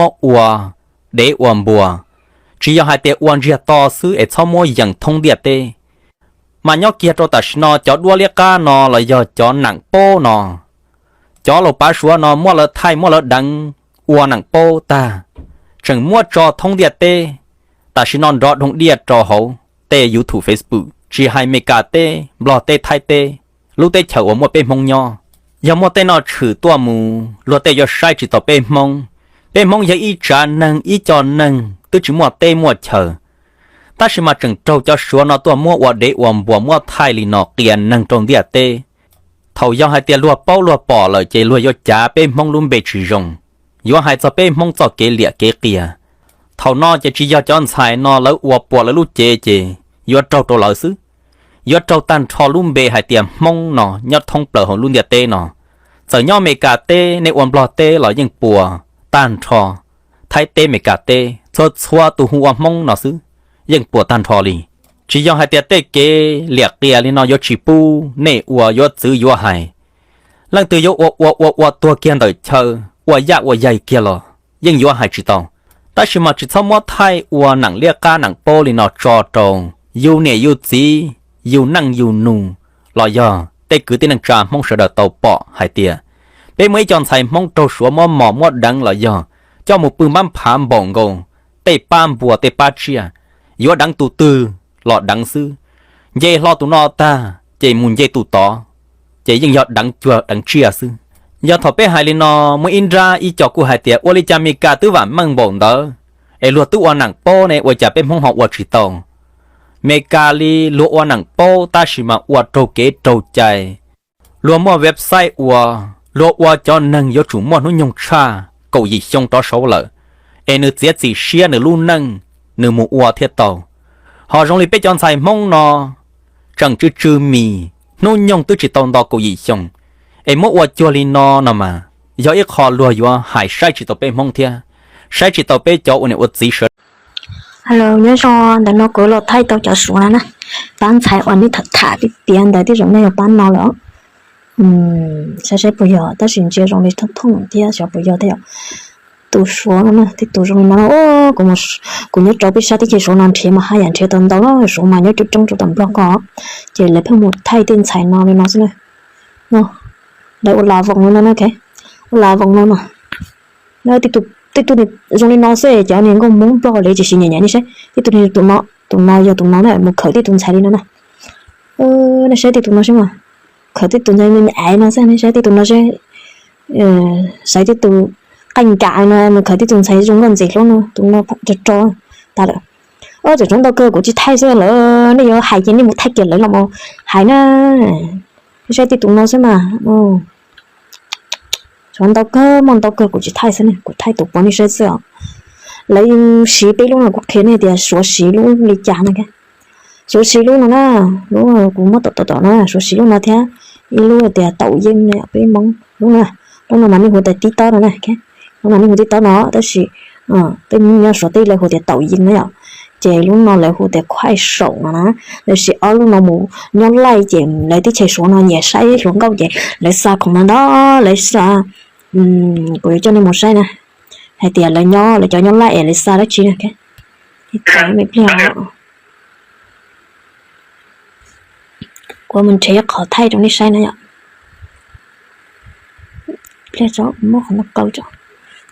muab ua dev ua npua, tsis yog hais tias ua ntsiag to xwb es txhob muab yees thoob ntiaj teb. Mas nyob kiag rau tam sim no cov duab liab qab no los yog cov neem paub no, cov laus pav Suav no muab lawv thaij muab lawv deev ua neem paub tag, tseem muab tso thoob ntiaj teb. Tam sim no nrov dhoo diaj rau hauv tej YouTube, Facebook, tsis hais Meskas teb, Nplog teb, Thaib teb, lub teb chaws uas muaj peb Hmoob nyob. Yog muaj tej nom tswv tuaj mus, luag tej yuav saib tsis taus peb Hmoob. Peb Hmoob yog ib tsav neeg ib co neeg twb tsis muaj teb muaj chaw, tab sis mas tseem raug cov Suav no tuaj muab ua dev ua npua muab thaij li no qhia neeg rau ntiaj teb. Thaum yog hais tias luag paub luag pom lawm ces luag yuav cav peb Hmoob lub npe tsis zoo, yuav hais txog peb Hmoob txoj kev liam kev qias. Thaum no ces tsis yog cov ntxhais no lawv ua puas lawv lub cev ces yuav raug rau lawv xwb, yuav raug tag nrho lub npe hais tias Hmoob no nyob thoob plaws hauv lub ntiaj teb no. Txawm nyob Meskas teb nej ua Nplog teb los yeej puas tag nrho, Thaib teb, Meskas teb, txhua txhua tus hu ua Hmoob no xwb, yeej puas tag nrho li. Tsis yog hais tias tej kev liam qias li no yuav tsis pub nej ua, yuav txwv yuav hais. Leej twg yuav ua ua ua ua tuag kiag ntawm chaw, ua yaj ua yaig kiag los yeej yuav hais tsis tau. Tab sis mas tsis txhob muab thaij ua neem liab qab neem paub li no tso rau yus niam yus txiv, yus neej yus nus, los yog tej kwv tij neej tsa Hmoob sawv daws tau pom hais tias peb muaj ib co ntxhais Hmoob raug Suav muab mos muab deev los yog coj mus pw npab phav npaum nkaus tej pab npua tej pab tsiaj, yuav deev tus twg los deev xwb. Nce hlo tus no tag ces mus nce tus tod, ces yeej yog deev cuag deev tsiaj xwb. Yog thaum peb hais li no, muaj ib nrab ib co kuj hais tias ua li cas Meskas twb vam meej npaum ntawd es luag twb ua neem paub ne, ua cas peb Hmoob ho ua tsis tau? Meskas li luag ua neem paub tab sis mas ua raug kev raug cai. Luag muaj website ua, luag ua cov neeg yuav tsum muaj hnub nyoog tshaj kaum yim xyoo rov saud lawm, es nws txiav txim siab nws lub neej nws mus ua thiaj tau. Ho zoo li peb cov ntxhais Hmoob no tseem tsw tsw mis, hnub nyoog twb tsis tau nto kaum yim xyoo, es muab ua cuag li no no mas yog ib qho luag yuav hais saib tsis tau peb Hmoob thiab saib tsis tau peb cov ua niam ua txiv sawv. Hello, nyob zoo, ntawm no kuv los thaij tau cov Suav no na. Pab ntxhais uas nej tham tham tiag tiag ntawd tej zaum nej yog pab no lawm. Saib saib puas yog, tab sis ntsia zoo li thooj thooj thiab xyov puas yog thiab yom. Tus Suav no na, tej tus zoo li no, kuv nyob rau peb sab teb chaws Suav no nrhiav mas haj yam nrhiav tau ntau na, Suav mas nyob coob coob rau tom Nplog ko, ces lawv pheej mus thaij tej ntxhais no li no xwb na. No, lawv ua la voos no no, ua la voos no no. Tej tug zoo li no xwb, cov niag nkauj Hmoob Nplog li tsis siv nyiam nyiam nej saib. Tej tug niag tus no, tus no yog tus no na, mus khawm tej tus ntxhais li no na. Nej saib tej tus no seb mas, khawm tej tus ntxhais me me aiv no xwb, nej saib tej tus no seb, xaiv tej tus qaij nkas no mus khawm tej tus ntxhais zoo nkauj ntxim hlub no, tus no ro ro tas lawm. Tseem tshuav ntau kawg kuv tsis thaij xwb lawm, nej yuav hais ces nej mus thaij kiag lawv los mus hais na. Nej saib tej tus no xwb mas. Tshuav ntau kawg, muaj ntau kawg kuv tsis thaij xwb ne, kuv thaij tus pov nej saib xwb os. Lawv siv peb lub no kuv qhia nej tias Suav siv lub li cas no. Suav siv lub no na, lub kuv muab tom tom tom na, Suav siv lub no thiab ib lub tias taum yeeb no peb Hmoob lub no. Lub no mas nej hu tias tib tob no na, lub no nej hu tib tob no, tab sis peb nyob Suav teb lawv hu tias taum yeeb na yom. Ces lub no lawv hu tias khuaij saum no na, lawv siv ob lub no mus nyob laij ces lawv teb chaws Suav no nyiam saib hluas nkauj ces lawv xa khoom ntau ntau, lawv xa, kuv yuav coj nej mus saib na, hais tias lawv nyob lawv cov nyob laij es lawv xa dab tsi na. Kuv mus nrhiav qhov thaij rau nej saib na yom. Pliag tso, muab qhov no kaw tso,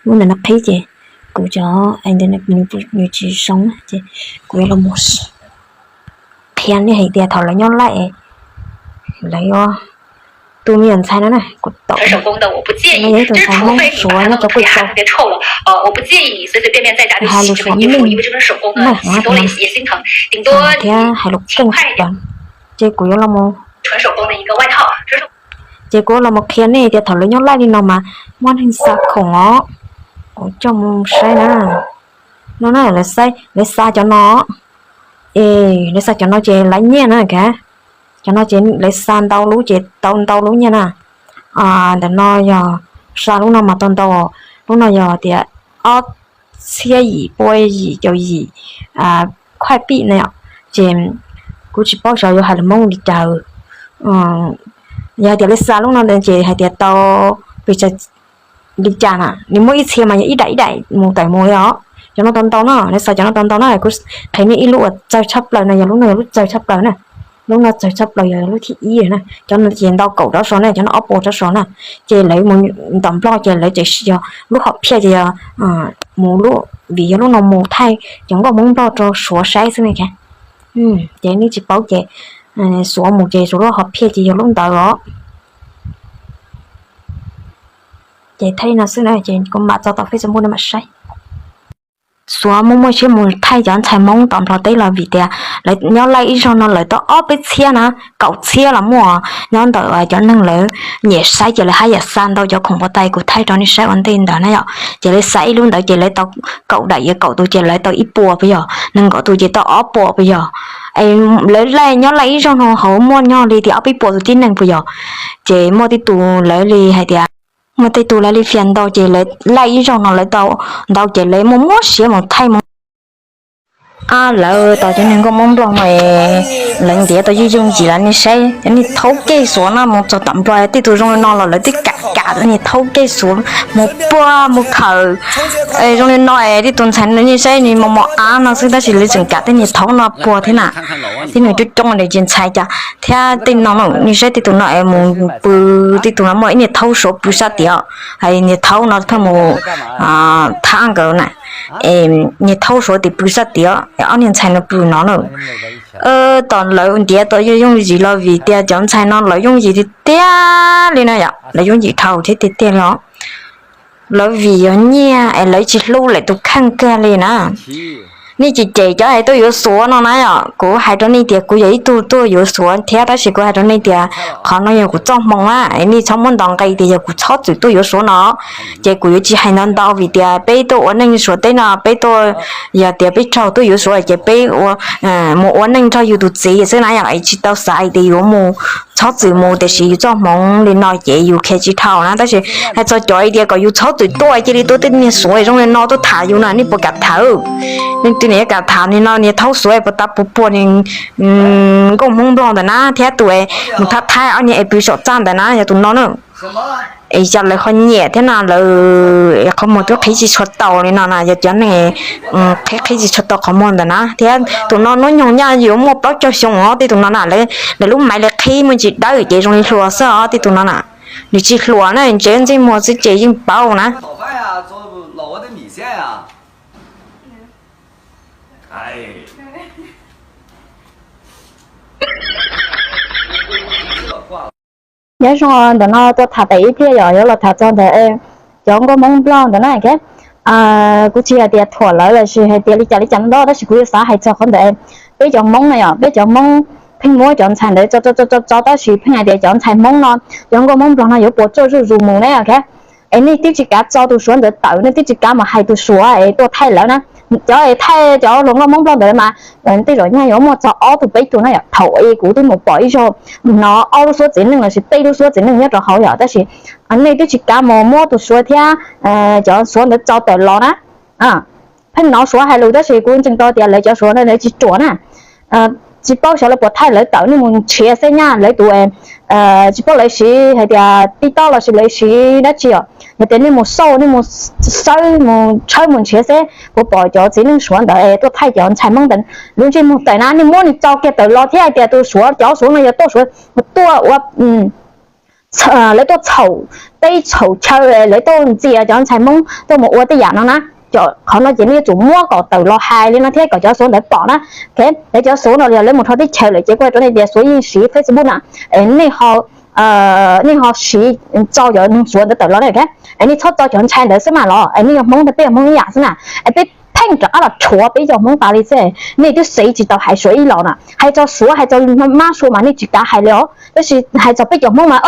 muab ntawm no qhib ces kuv cov internet nws tsis zoo na ces kuv yuav los qhia nej hais tias thaum lawv nyob laij lawv yuav tu me nyuam ntxhais no na, kuv tom no yog ib tug ntxhais Hmoob Suav nyob rau Kuj Tau, hais lus Suav meej na, thiab hais lus keej lawm. Ces kuv yuav los, ces kuv los mus qhia nej tias thaum lawv nyob laij li no mas muaj neeg xa khoom os. Kuv coj mus saib na. No na, lawv xa cov no, es lawv xa cov no ces lawv nyiaj na, cov no ces lawv xa ntau lub ces tau ntau lub nyiaj na. Ntawm no yog xa lub no mas tau ntau, lub no yog tias ob txhiab yim pua yim caum yim khuaij pij na yom. Ces kuv tsis paub xyov yuav hais lus Hmoob li cas. Yog hais tias lawv xa lub no ntawd ces hais tias tau pes tsawg Li cas na, nws muaj ib txhia mas yog ib daim ib daim mus tawm mus li os. Cov no tau ntau no, lawv xav cov no tau ntau no, kuv qhia nej ib lub uas txawg tshaj plaws no, yog lub no yog lub txawg tshaj plaws na. Lub no txawg tshaj plaws yog lub thib ib na. Cov no ces ntau kaum rov so na, cov no ob puas rov so na. Ces lawv mus tom Nplog ces lawv tseem yog lub hom phiaj ces yog mus lub, vim yog lub no mus thaij cov nkauj Hmoob Nplog rau Suav saib xwb ne. Ces nej tsis paub ces Suav mus ces Suav lub hom phiaj ces yog lub ntawd os. Ces thaij no xwb na, ces kuv mam tso tom Facebook nej mam saib. Suav muaj muaj siab mus thaij cov ntxhais Hmoob tom Nplog teb los vim tias lawv nyob laij ib zaug no lawv tau ob peb txhiab na, kaum txhiab los muaj nyob ntawm cov neeg lawv nyiam saib ces lawv haj yam xa ntau cov khoom pov tais kuv thaij rau nej saib ua ntej ntawd na yom. Ces lawv xa ib lub ntawd ces lawv tau kaum daim yuav kaum tus ces lawv tau ib puas puas yog, nees nkaum tus ces tau ob puas puas yog. Lawv laij nyob laij ib zaug no hauv muaj nyob li tias ob peb puas tus tib neeg puas yog. Ces muaj tej tus lawv li hais tias, muaj tej tus lawv li fias ntau ces lawv laij ib zaug no lawv tau ntau ces lawv muaj muab siab mus thaij mus. Lawv tau cov neeg nkauj Hmoob Nplog no lawv ntiav tau yooj yooj yim los nej saib, cov niag thaub kej Suav no mus txog tom Nplog tej tus zoo li no los lawv twb kam kam cov niag thaub kej Suav mus puag mus khawm zoo li no es tej tus ntxhais no nej saib nws mos mos av no xwb tab sis lawv tseem kam tej niag thaub no puag thiab na. Tej niag coob coob li ces ntxhais cas thiab tej no nej saib tej tus no es mus pw, tej tus no muaj ib niag thaub Suav pw sab tid os, hais niag thaub no pheej mus thab nkawd na, niag thaub Suav tim pw sab tid, ob niag ntxhais no pw no na. Tom lawv ntiav tau yooj yooj yim los vim tias cov ntxhais no lawv yooj yim tiag tiag li na yom, lawv yooj yim dhau thiab tiag tiag li os. Lawv vim yog nyiaj es lawv tsis hlub lawv tus kheej kiag li na. Nej cem cem cov es tuaj yuav Suav no na yom, kuv hais rau nej tias kuv yog ib tug tuaj yuav Suav thiab tab sis kuv hais rau nej tias qhov no yog kuv txoj hmoo na, nej txhob muab ntaus nqi tias yog kuv txhob txwm tuaj yuav Suav no. Ces kuv yuav tsis hais ntau ntau vim tias peb tuaj ua neej Suav teb no peb tuaj, yog tias peb raug tuaj yuav Suav ces peb mus ua neej nrog yus tus txiv xwb na yom, tsis tau xav hais tias yuav mus txhob txwm mus tiam sis yus txoj hmoov li no ces yus khiav tsis dhau na. Tab sis hais txog cov tias kom yus txhob txwm tuaj cia li tuaj tej niag Suav zoo li no tuaj tham yus na nej puas kam tham? Leej twg niag yuav kam tham niag no niag thaub Suav puas tas puas puag niag nkauj Hmoob Nplog ntawm na thiab tus es mus thab thaib ob niag es pw saum txaj ntawm na yog tus no na. Es yog lawv ho nyiam thiab no lawv qhov muag twb qhib tsis tshua tau li no na, yog cov neeg qhib qhib tsis tshua tau qhov muag ntawm na thiab tus no hnub nyoog nyaj yuav muaj plaub caug xyoo os tej tus no na, lawv lub maiv li qhib muaj tsis dawb ces zoo li hluas xwb os tej tus no na. Nws tsis hluas na, ntse ntsej muag xwb ces yeej paub na. Nyob zoo ntawm no tuaj tham tas ib pliag yom, yuav los tham txog ntawm cov nkauj Hmoob Nplog ntawd na. Kuv tsis hais tias thuam lawv los sis hais tias li cas li cas no tab sis kuv yuav xav hais txog qhov ntawd. Peb cov Hmoob na yom, peb cov Hmoob pheej muab cov ntxhais ntawd tso tso tso tab sis pheej hais tias cov ntxhais Hmoob no, cov nkauj Hmoob Nplog no yuav puas tsuaj zuj zus mus na yom. Es nej twb tsis kav tso tus Suav ntawd tawm, nej twb tsis kav mus hais tus Suav es tuaj thaij lawv na. Cov es thaij cov hluas nkauj Hmoob Nplog ntawd mas tej zaum nyaj yuav muaj txog ob tug peb tug na yom. Thaum ub kuv twb mus pom ib zaug hnov ob lub suab txiv neej los sis peb lub suab txiv neej nyob rau hauv yom, tab sis nej twb tsis kav mus muab tus Suav thiab cov Suav ntawd tso tawm los na. Pheej hnov Suav hais lus tab sis kuv ntseeg tau tias lawv cov Suav ntawd lawv tsis ruam na. Tsis paub xyov lawv puas thaij lawv tawm, nej mus nrhiav xwb nyaj lawv tus, tsis paub lawv siv hais tias TikTok los sis lawv siv dab tsi os. Yog tias nej mus xauj, nej mus xawb mus tshawb mus nrhiav xwb puas pom cov txiv neej Suav ntawd tuaj thaij cov ntxhais Hmoob ntawd lub ntsej muag tawm na, nej muab nws tso kiag tawm los thiab hais tias tus Suav, cov Suav no yog tuaj Suav tuaj ua lawv tuaj txhaum teb txhaum chaw, lawv tuaj ntxias cov ntxhais Hmoob tuaj mus ua tej yam no na. Qhov no ces nej yuav tsum muab kom tawm los hais li no thiab kom cov Suav ntawd pom na. Lawv cov Suav no yog lawv mus rau teb chaws lawm ces kuv hais rau nej tias Suav yeej siv Facebook na, nej ho siv tso cov neeg Suav ntawd tawm los na. Es nej txhob tso cov ntxhais ntawd xwb mas los es nej yog Hmoob ntag, peb yog Hmoob ib yam xwb na. Es peb pheej rov qab los rhuav peb cov Hmoob tas li xwb. Nej twb xav tsis tau hais Suav ib los na, hais txog Suav hais txog mab Suav mas nej tsis kav hais li os, tab sis hais txog peb cov Hmoob mas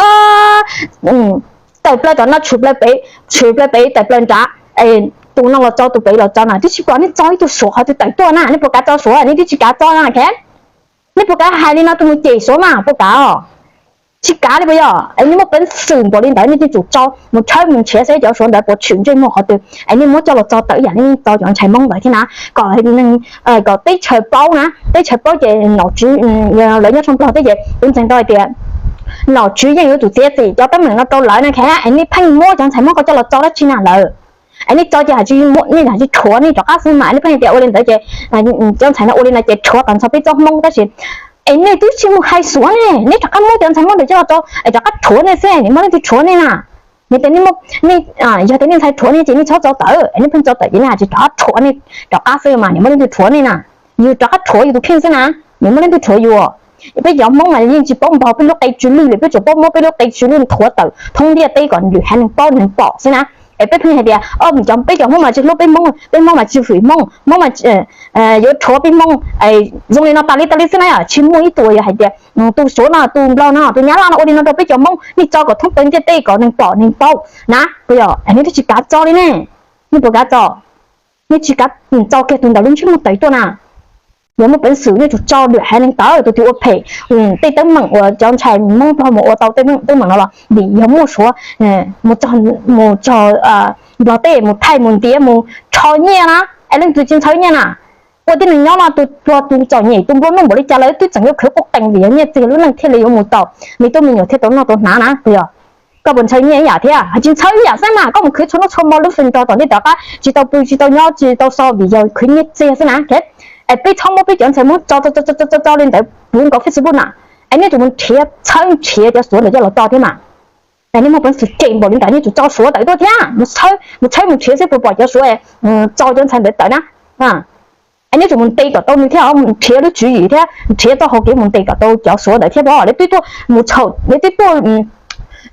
tawm plaws tom no tshwm plaws pem, tshwm plaws pem tawm plaws nrad, tus no los tso tus pem los tso na, twb tsis pom nej tso ib tug Suav qhov twg tawm tuaj na, nej puas kav tso Suav, nej twb tsis kav tso na. Nej puas kav hais li no, tus mus cem Suav mas puas kav os? Tsis kav li puas yog? Es nej muaj peev xwm npaum li ntawd nej twb tsum tso mus tshawb mus nrhiav seb cov Suav ntawd puas tshwm ntsej muag qhov twg es nej muab coj los tso tawm ib yam nej tso cov ntxhais Hmoob ntawd thiab na, kom neeg, kom teb chaws paub na, teb chaws paub ces nom tswv lawv nyob tshooj Nplog teb ces kuv ntseeg tau hais tias nom tswv yeej yuav tsum txiav txim cov teeb meem no rau lawv na, es nej pheej muab cov ntxhais Hmoob ko coj los tso dab tsi na lawm? Es nej tso ces hais tsis muab, nej hais tsis rhuav nej rov qab xwb mas, nej pheej tias ua li ntawd ces cov ntxhais no ua li no ces rhuav tag nrho peb tsob Hmoob tab sis es nej twb tsis mus hais Suav ne, nej rov qab muab cov ntxhais Hmoob ntawd coj los tso es rov qab rhuav nej xwb, nws muaj leej twg rhuav nej na? Nws tias nej, yog tias nej ntxhais rhuav nej ces nej txhob tso tawm, nej pheej tso tawm ces nej hais tsis rov qab rhuav nej rov qab xwb mas, nws muaj leej twg rhuav nej na? Yus rov qab rhuav yus tus kheej xwb na, nws muaj leej twg rhuav yus? Peb cov Hmoob mas yeej tsis paub npog peb lub qe tsw lwj li, peb tsuas paub muab peb lub qe tsw lwj rhuav tawm thoob ntiaj teb kom lwm haiv neeg paub neeg pom xwb na. Es peb pheej hais tias cov, peb cov Hmoob mas tsis hlub peb Hmoob, peb Hmoob mas tsis fwm Hmoob, Hmoob mas yuav rhuav peb Hmoob, zoo li no tas li tas li xwb na. Tsis muaj ib tug yuav hais tias tus Suav no, tus Nplog no, tus Nyab Laj no ua li no rau peb cov Hmoob, nej tso kom thoob plaws ntiaj teb kom neeg pom neeg paub na, puas yog? Nej twb tsis kav tso li ne, nej puas kav tso? Nej tsis kav tso kiag tus ntawd lub ntsej muag tawm tuaj na. Yog muaj peev xwm nej tsum tso lwm haiv neeg tawm, tus twg ua phem tej teeb meem uas cov ntxhais Hmoob Nplog mus ua tau tej teeb meem no los vim yog muaj Suav mus txog Nplog teb, mus thaij, mus ntiav, mus rho nyiaj na, es leej twg tsis ntxhawb nyiaj na? Ua tib neeg nyob no tus pluag tus txom nyem tus nplua nuj npaum li cas lawv twb tseem yuav khwv quj qees vim yog nyiaj txiag lub neej thiaj li yuav mus tau, me tub me nyuam thiaj tau noj tau hnav na, puas yog? Koj puas ntxhawb nyiaj ib yam thiab? Hais tsis ntxhawb ib yam xwb mas, koj mus khwv txhua hnub txhua hmo lub feem nrog tom ntej tom qab tsis tau pw tsis tau nyob tsis tau so vim yog khwv nyiaj txiag xwb na. Es peb txhob muab peb cov ntxhais Hmoob tso tso tso tso li ntawd puv nkaus Facebook na. Es nej tsum mus nrhiav, txhawb nrhiav cov Suav ntawd coj los tso thiab mas. Es nej muaj peev xwm cem npaum li ntawd nej tsum tso Suav tawm tuaj thiab, mus txhawb mus nrhiav xwb puas pom cov Suav tso cov ntxhais ntawd tawm na. Es nej tsum mus ntes kom tau nws thiab, nrhiav lub tswv yim thiab nrhiav txoj hau kev mus ntes kom tau cov Suav ntawd thiab, lawv twb tuaj mus txhaum, lawv twb tuaj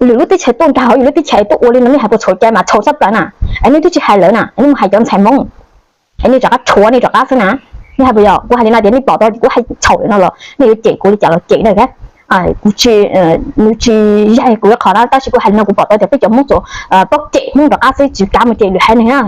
lwm lub teb chaws tuaj nkag hauv yus lub teb chaws tuaj ua li no, nej hais puas txhaum cai mas txhaum tshaj plaws na. Es nej twb tsis hais lawv na, nej mus hais cov ntxhais Hmoob, es nej rov qab rhuav nej rov qab xwb na. Nej hais puas yog? Kuv hais li no tias nej pom tau kuv hais txhaum li no los nej yuav cem kuv li cas los cem na. Kuv tsis, nws tsis yaig kuv qhov na, tab sis kuv hais li no kuv pom tau tias peb cov Hmoob txawm paub cem Hmoob rov qab xwb, tsis kav mus cem lwm haiv neeg na.